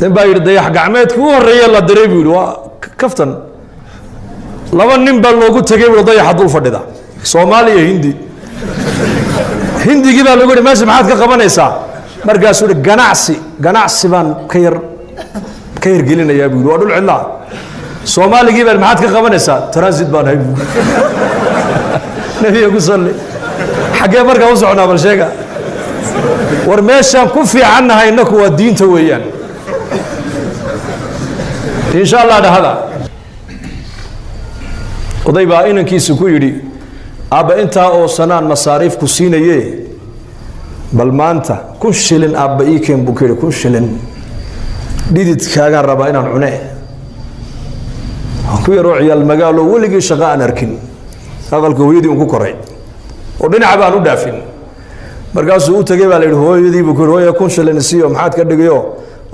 Nin baa yidhi dayax gacmeedkii u horreeye la diray buu yidhi, waa kaftan, laba nin baa loogu tegay buu dayaxa dul fadhida, Soomaali iyo Hindi. Hindigii baa lagu yihi, "Meesha maxaad ka qabanaysaa?" Markaasuu yihi, "Ganacsi, ganacsi baan ka yar ka hirgelinayaa," buu yidhi. "Waa dhul cidlaa." Soomaaligii baan, "Maxaad ka qabanaysaa?" "Transit baan hay," buu. Nebiga ku salli. Xaggee markaa u soconaa? Bal sheega. War meeshaan ku fiicannahay innaku waa diinta weeyaan. Insha Allah dhahada. Oday baa inankiisa ku yidhi, "Aabba, intaa oo sanaan masaariif ku siinaye, bal maanta 1000 shilin aabba ii keen," buu ku yidhi. "1000 shilin dhididkaagaan rabaa inaan cune." Ku yaroo ciyaal magaalo, weligii shaqo aan arkin, aqalka hooyadii un ku koray oo dhinaca baan u dhaafin. Markaasuu u tegey baa la yidhi, hooyadii buu ku yidhi, "Hooya, 1000 shilin siiyo, maxaad ka dhigayo?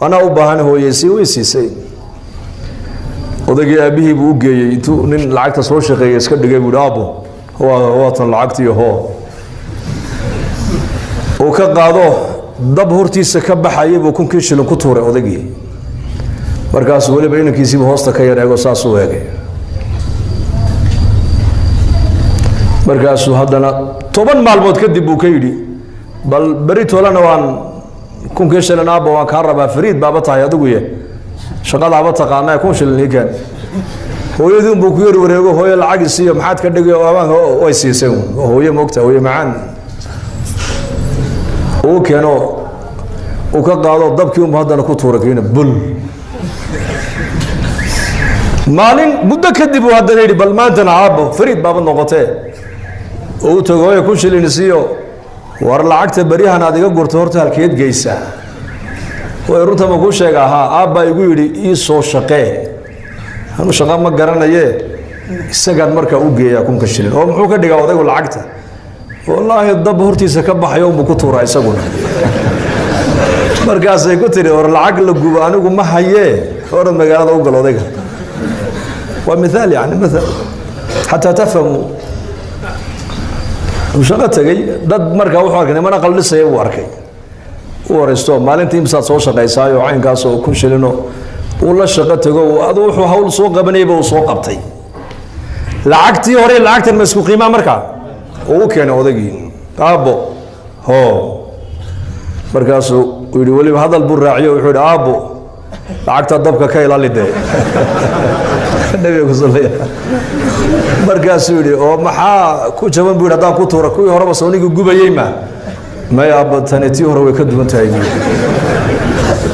Anaa u baahan, hooye sii." Way siisay. Odaygii aabbihii buu u geeyey. Intuu nin lacagta soo shaqeeyay iska dhigay buu yidhi, "Aabbo, waa tan lacagtii." Hoo, uu ka qaado, dab hortiisa ka baxayay buu kunkii shilin ku tuuray odaygii. Markaasuu weliba inankiisiibu hoosta ka yar eego, saasuu eegay. Markaasuu haddana 10 maalmood kadib buu ka yidhi, "Bal beri tolana waan kunkii shilin, aabba, waan kaa rabaa. Fariid baaba tahay adigu ye, shaqadaaba taqaanaa, 1000 shilin ii keen." Hooyadii unbuu ku yar wareego, "Hooyo, lacag isiiyo, maxaad ka dhigay?" Amaanka way siisay. Hooye moogta, hooye macaan. Uu keeno, uu ka qaado, dabkii unbu haddana ku tuura kiina bul. Maalin muddo kadib uu haddana yidhi, "Bal maantana aabbo, fariid baaba noqotee." Oo u tago, "Hooye, 1000 shilin isiiyo." "War lacagta beryahan aad iga gurto horta halkeed geysaa?" "Way runta ma kuu sheega? Haa, aabbaa igu yidhi ii soo shaqee, anu shaqa ma garanaye, isagaan markaa u geeyaa kunka shilin." "Oo muxuu ka dhigaa odaygu lacagta?" "Wallaahi dab hortiisa ka baxayo unbuu ku tuuraa isaguna." Markaasay ku tiri, "War lacag la gubo anigu ma hayee, orad magaalada u gal odayga." Waa mithaal, yani mathal xataa tafhamu. Uu shaqo tegey dad, markaa wuxuu arkay niman aqal dhisaya buu arkay. U waraysto, "Maalintii imsaad soo shaqaysaayo?" Caynkaas oo 1000 shilino. Uu la shaqo tego, adu wuxuu hawl soo qabanayba uu soo qabtay. Lacagtii hore lacagtan ma isku qiimaa? Markaa uu u keenay odaygii, "Aabbo, hoo." Markaasuu yidhi, weliba hadal buu raaciyo, wuxuu yidhi, "Aabbo, lacagta dabka ka ilaali dee." Nabiga ku sallaya. Markaasuu yidhi, "Oo maxaa ku jaban?" buu yidhi, "Haddaan ku tuura kuwii horeba sawnigii gubayey ma?" "May aabba, tani tii hore way ka duwan tahay," buu yidhi.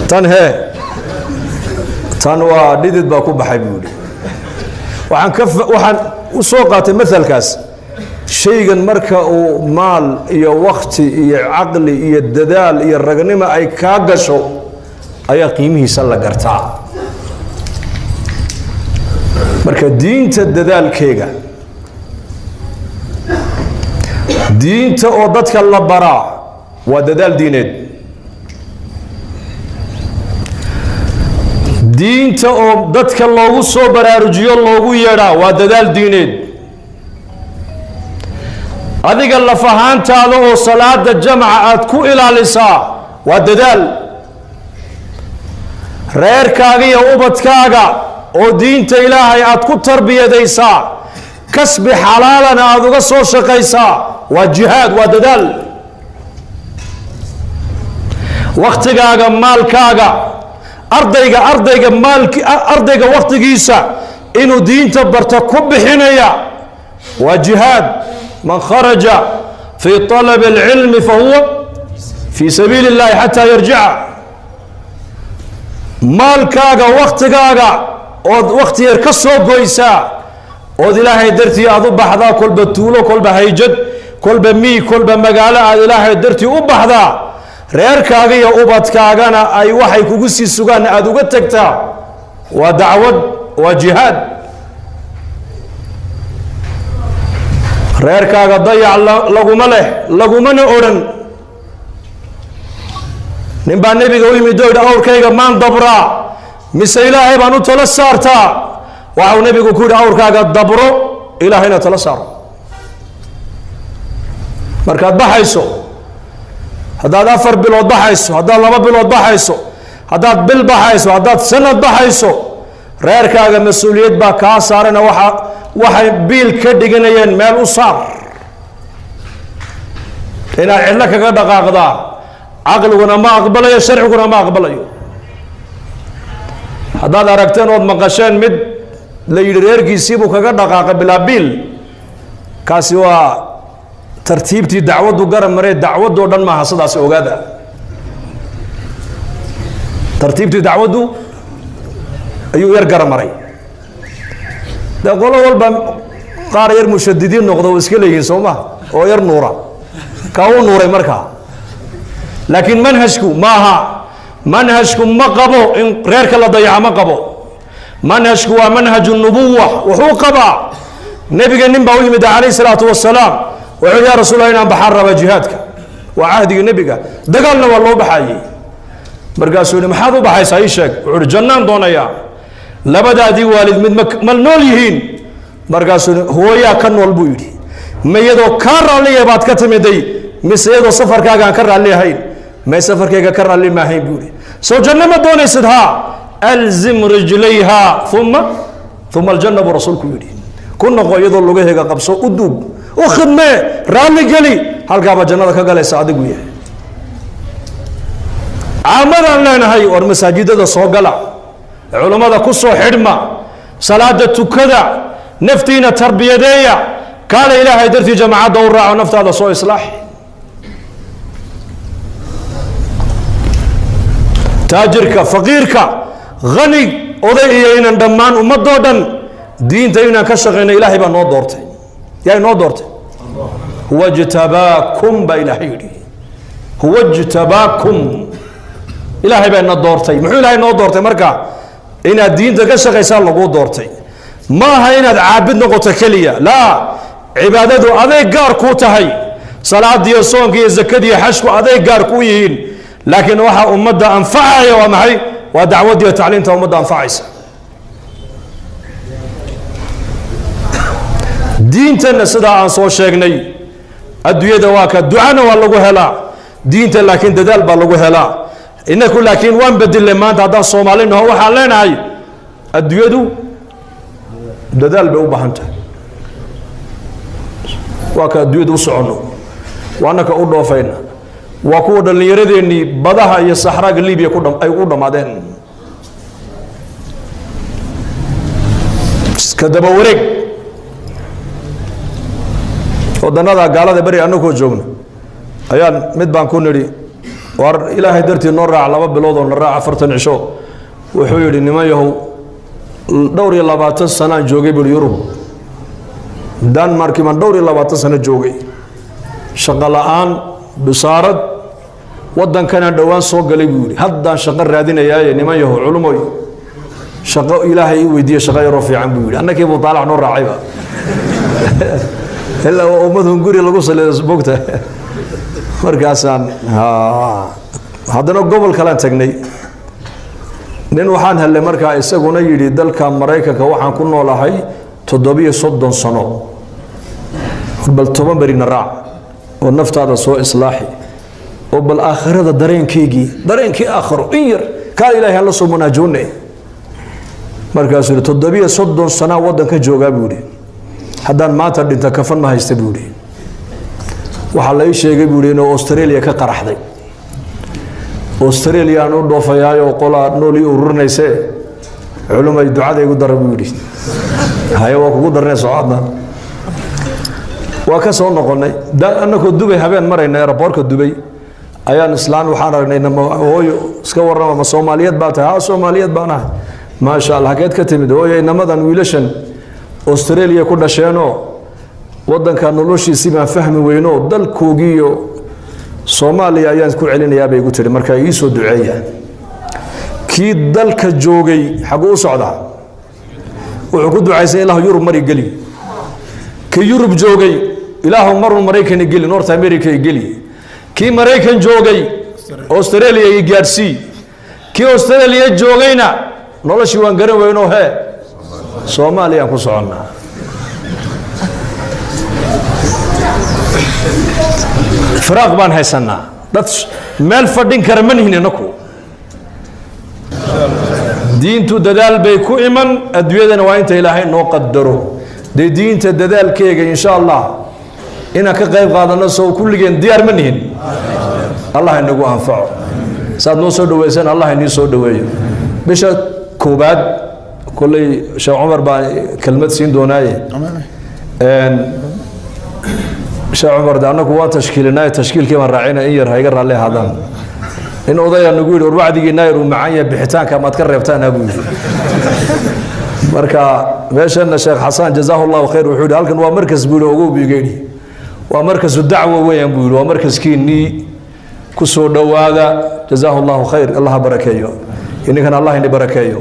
"Tan hee, tan waa dhidid baa ku baxay," buu yidhi. Waxaan ka waxaan u soo qaatay mahalkaas, shaygan marka uu maal iyo wakti iyo caqli iyo dadaal iyo ragnimo ay kaa gasho ayaa qiimihiisa la gartaa. Marka diinta dadaalkeega, diinta oo dadka la baraa waa dadaal diineed. Diinta oo dadka loogu soo baraarujiyo, loogu yeedhaa, waa dadaal diineed. Adiga laf ahaantaada oo salaada jamca aada ku ilaalisaa waa dadaal. Reerkaaga iyo ubadkaaga oo diinta Ilaahay aada ku tarbiyadaysaa, kasbi xalaalana aada uga soo shaqaysaa, waa jihaad, waa dadaal. Waktigaaga, maalkaaga, ardayga maalki, ardayga waktigiisa inuu diinta barto ku bixinaya waa jihaad. Man kharaja fii طalab اlcilmi fahuwa fii sabiili اllahi xataa yarjica. Maalkaaga, waktigaaga ood wakti yar ka soo goysaa ood Ilaahay dartii aada u baxdaa, kolba tuulo, kolba hayjad, kolba miig, kolba magaalo aada Ilaahay dartii u baxdaa, reerkaaga iyo ubadkaagana ay waxay kugu sii sugaan aada uga tagtaa, waa dacwad, waa jihaad. Reerkaaga dayac laguma leh, lagumana odhan. Nin baa nebiga u yimid oo yidhi, "Awrkayga maan dabraa mise Ilaahay baan u talo saartaa?" Waxau nebigu ku yidhi, "Awrkaaga dabro, Ilaahayna talo saaro." Markaad baxayso, haddaad 4 bilood baxayso, haddaad 2 bilood baxayso, Haddaad bil baxayso, haddaad sanad baxayso, reerkaaga mas-uuliyad baa kaa saarana. Waxay biil ka dhiganayeen meel u saar. Inaad cidlo kaga dhaqaaqdaa caqliguna ma aqbalayo, sharciguna ma aqbalayo. Haddaad aragteen ood maqasheen mid la yidhi reerkiisiibuu kaga dhaqaaqay bilaa biil, kaasi waa tartiibtii dacwaddu garab maree. Dacwaddoo dhan maaha sidaasi, ogaada. Tartiibtii dacwaddu ayuu yar garab maray. Dee qolo walba qaar yar mushadidiin noqda oo iska leeyihiin, soo ma, oo yar nuura kaa u nuuray markaa. Laakiin manhajku maaha, manhajku ma qabo in reerka la dayaca, ma qabo. Manhajku waa manhaj nubuwa. Wuxuu qabaa, nebiga nin baa u yimid calayh salaatu wasalaam, wuxuu: "Ya rasuul Allah, inaan baxaan rabaa jihaadka." Waa cahdigii nebiga, dagaalna waa loo baxayey. Markaasuu yihi: "Maxaad u baxaysaa? Ii sheeg." Wuxuu uhi: "Jannaan doonayaa." "Labadaadii waalid mid ma nool yihiin?" Markaasuu yihi: "Hooyaa ka nool," buu yidhi. "Ma iyadoo kaa raalliya baad ka timiday, mise iyadoo safarkaaga aan ka raalli ahayn?" "May, safarkayga ka raalli maahayn," buu yihi. "Soo janno ma doonaysid?" "Haa." "Alzim rijlayha uma aljanna," buu rasuulku yidhi. "Ku noqo iyadoo lugaheega qabso, u duug, u khidmee, raalli geli, halkaabaa jannada ka galaysa adigu yahay." Caamadaan leenahay: war masaajidada soo gala, culummada ku soo xidhma, salaada tukada, naftiina tarbiyadeeya, kaala Ilaahay dartii jamaacadda u raaco, naftaada soo islaaxi. Taajirka, faqiirka, hani, oday iyo inan, dhammaan ummadoo dhan diinta inaan ka shaqayno Ilaahay baa noo doortay. Yaa inoo doortay? "Huwa jtabaakum," baa Ilaahay yidhi. "Huwa jtabaakum." Ilaahay baa ina doortay. Muxuu Ilaahay noo doortay? Marka inaad diinta ka shaqaysaan laguu doortay. Ma aha inaad caabid noqoto keliya, laa. Cibaadadu aday gaar kuu tahay, salaadiiyo soonka iyo zakadiiyo xashku aday gaar kuu yihiin. Laakiin waxaa ummadda anfacaya waa maxay? Waa dacwaddiiyo tacliinta ummadda anfacaysa. Diintana sidaa aan soo sheegnay, adduunyada waa ka ducana waa lagu helaa diinta, laakiin dadaal baa lagu helaa. Inaku laakiin waan bedilnay maanta. Haddaan Soomaali naho, waxaan leenahay adduunyadu dadaal bay u baahan tahay. Waa ka adduunyada u soconno, waana ka u dhoofayna, waa kuwa dhallinyaradeenii badaha iyo saxraaga Libiya ay u dhammaadeen. Iska daba wareeg wadannada gaalada beri annagoo joogno ayaan mid baan ku nidhi: "War Ilaahay dartii noo raac 2 bilood oo na raac 40 cisho." Wuxuu yidhi: "Niman yahow, dhowr iyo labaatan sanaan joogay," buui, "Yurub, Danmarkii baan dhowr iyo labaatan sano joogay, shaqo la-aan, bisaarad. Waddankanaan dhowaan soo galay," buu yidhi, "haddaan shaqo raadinayaaye. Niman yahow, culumoy, shaqo Ilaahay ii weydiiye, shaqo yaroo fiican," buu yidhi. Annakii buu daalac noo raacayba, ilaa waa ummad hunguri lagu salido bogta. Markaasaan haddana gobol kalean tagnay. Nin waxaan helnay markaa isaguna yidhi: "Dalka Maraykanka waxaan ku noolahay 37 sano. Bal 10 berina raac oo naftaada soo islaaxi, oo bal aakhirada dareenkeygii, dareenkii aakhiro in yar kaa Ilaahay aan la soo munaajoone." Markaasuu yihi: "37 sanaa waddanka joogaa," buu yidhi, "haddaan maanta dhinta kafan ma haysta," buu yidhi. "Waxaa la ii sheegay," buu yidhi, "inuu Australia ka qaraxday. Australia aan u dhoofayaayoo qolaa nool ii ururinayse, culumay ducada igu dara," buu yidhi. Haye, waa kugu darnay socodna. Waa ka soo noqonnay. Annagoo Dubay habeen marayna, airportka Dubay, ayaan islaan waxaan aragnay. "Hooyo, iska warrama, ma Soomaaliyeed baa tahay?" "Ha, Soomaaliyeed baan ahay." "Maasha Allah, hageed ka timid?" "Hooyo, inamadan wiilashan Australia ku dhasheenoo waddanka noloshiisii baan fahmi weynoo dalkoogiiyo Soomaaliya ayaan ku celinayaa," bay igu tihi, "marka ii soo duceeya." Kii dalka joogay xaguu u socdaa? Wuxuu ku ducaysay: "Ilaahu Yurub mari geli." Kii Yurub joogay: "Ilaahu marun Maraykan geli, North America geli." Kii Maraykan joogay: "Australia i gaadhsii." Kii Australia joogayna: "Noloshii waan garan weynoo hee Soomaaliyaan ku soconnaa." Firaaq baan haysanaa, dad meel fadhin kara ma nihin inaku. Diintu dadaal bay ku iman, adduunyadana waa inta Ilaahay noo qadaro. Dee diinta dadaalkeega, insha Allah, inaan ka qayb qaadano sow kulligeen diyaar ma nihin? Allah inagu anfaco. Saad noo soo dhaweysaan, Allah inii soo dhaweeyo. Bisha koobaad kolley Sheekh Cumar baa kelmad siin doonaaye. Sheekh Cumar, de annagu waan tashkiilinaaye, tashkiilkii baan raacina in yar ha iga raalli ahaadaan. In odayaa nagu yidhi, "War, wacdigii naayar uu macaan yahay, bixitaanka maad ka reebtaan?" buu yidhi. Marka meeshana Sheekh Xasan, jazaahu Allahu khayr, wuxuu yidhi, "Halkan waa markas," buu yidhi. "Ogow," buu iga yidhi, "waa markasu dacwo weeyaan," buu yidhi, "waa markaskiinnii, ku soo dhowaada." Jazaahu Allahu khayr, Allah ha barakeeyo. Ininkan Allah ini barakeeyo.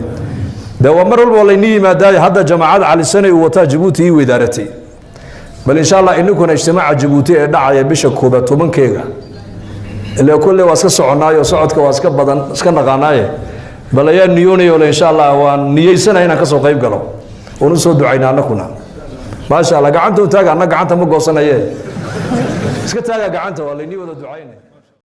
De waa mar walba laynii yimaadaayo. Hadda jamaacada Calisanay uu wataa Jabuuti ii weydaaratay. Bal insha Allah ininkuna ijtimaaca Jabuuti ee dhacaya bisha koobaad 10-keega, ile kulle waa iska soconaayo, socodka waa iska badan, iska naqaanaaye, bal ayaa niyoonayo le, insha Allah waan niyeysanaya inaan kasoo qayb galo oon usoo ducayna annakuna. Maasha Allah, gacanta u taaga. Anna gacanta ma goosanaye, iska taaga gacanta, waa laynii wada ducayna.